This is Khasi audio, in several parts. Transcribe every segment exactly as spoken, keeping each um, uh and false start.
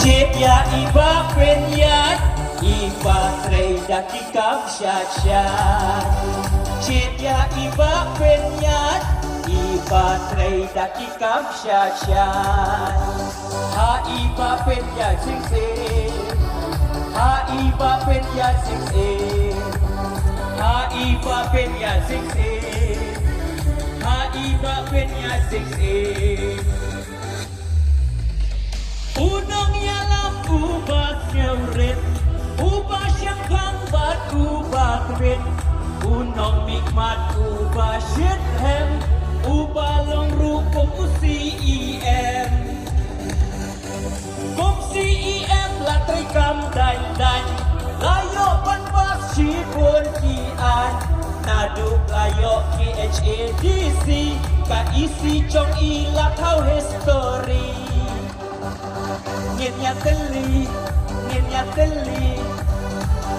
Jied ïa i Bah Pynïaid, i ba trei da ki kam shad shad. Jied ïa i Bah Pynïaid, i ba trei da ki kam shad shad. Ha i Bah Pynïaid Sing Sing, ha i Bah Pynïaid Sing Sing, ha i Bah Pynïaid Sing Sing, ha i Bah Pynïaid Sing Sing. U nongïalam u ba sngewrit, u ba shemphang bad u ba kbit, u nongmihkhmat u ba shitrhem, u ba long ruh kum u C E M. Kum C E M la trei kam daiñ daiñ, la ïoh ban pass shibun ki aiñ. Naduh la ïoh K H A D C, ka E C jong i la thaw history. Ngin ïa tylli, ngin ïa tylli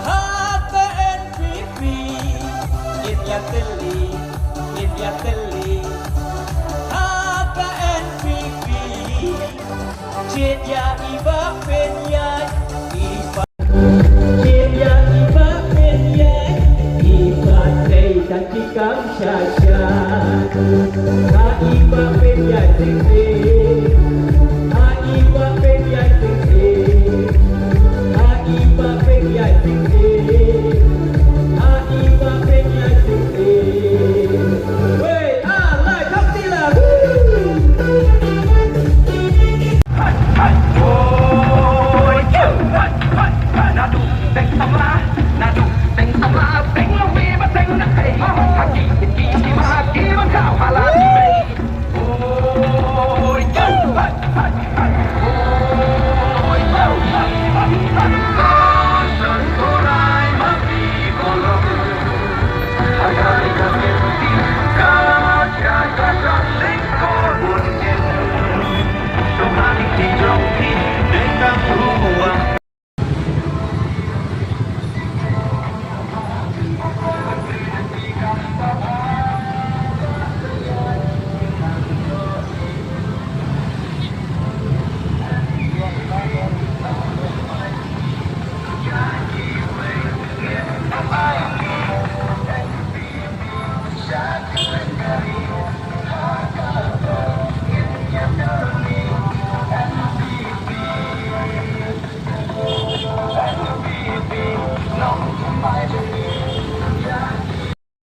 ha ka N P P. Ngin ïa tylli, ngin ïa tylli ha ka N P P. Jied ïa i Bah Pynïaid, i Bah, jied ïa i Bah Pynïaid, i ba trei da ki kam shad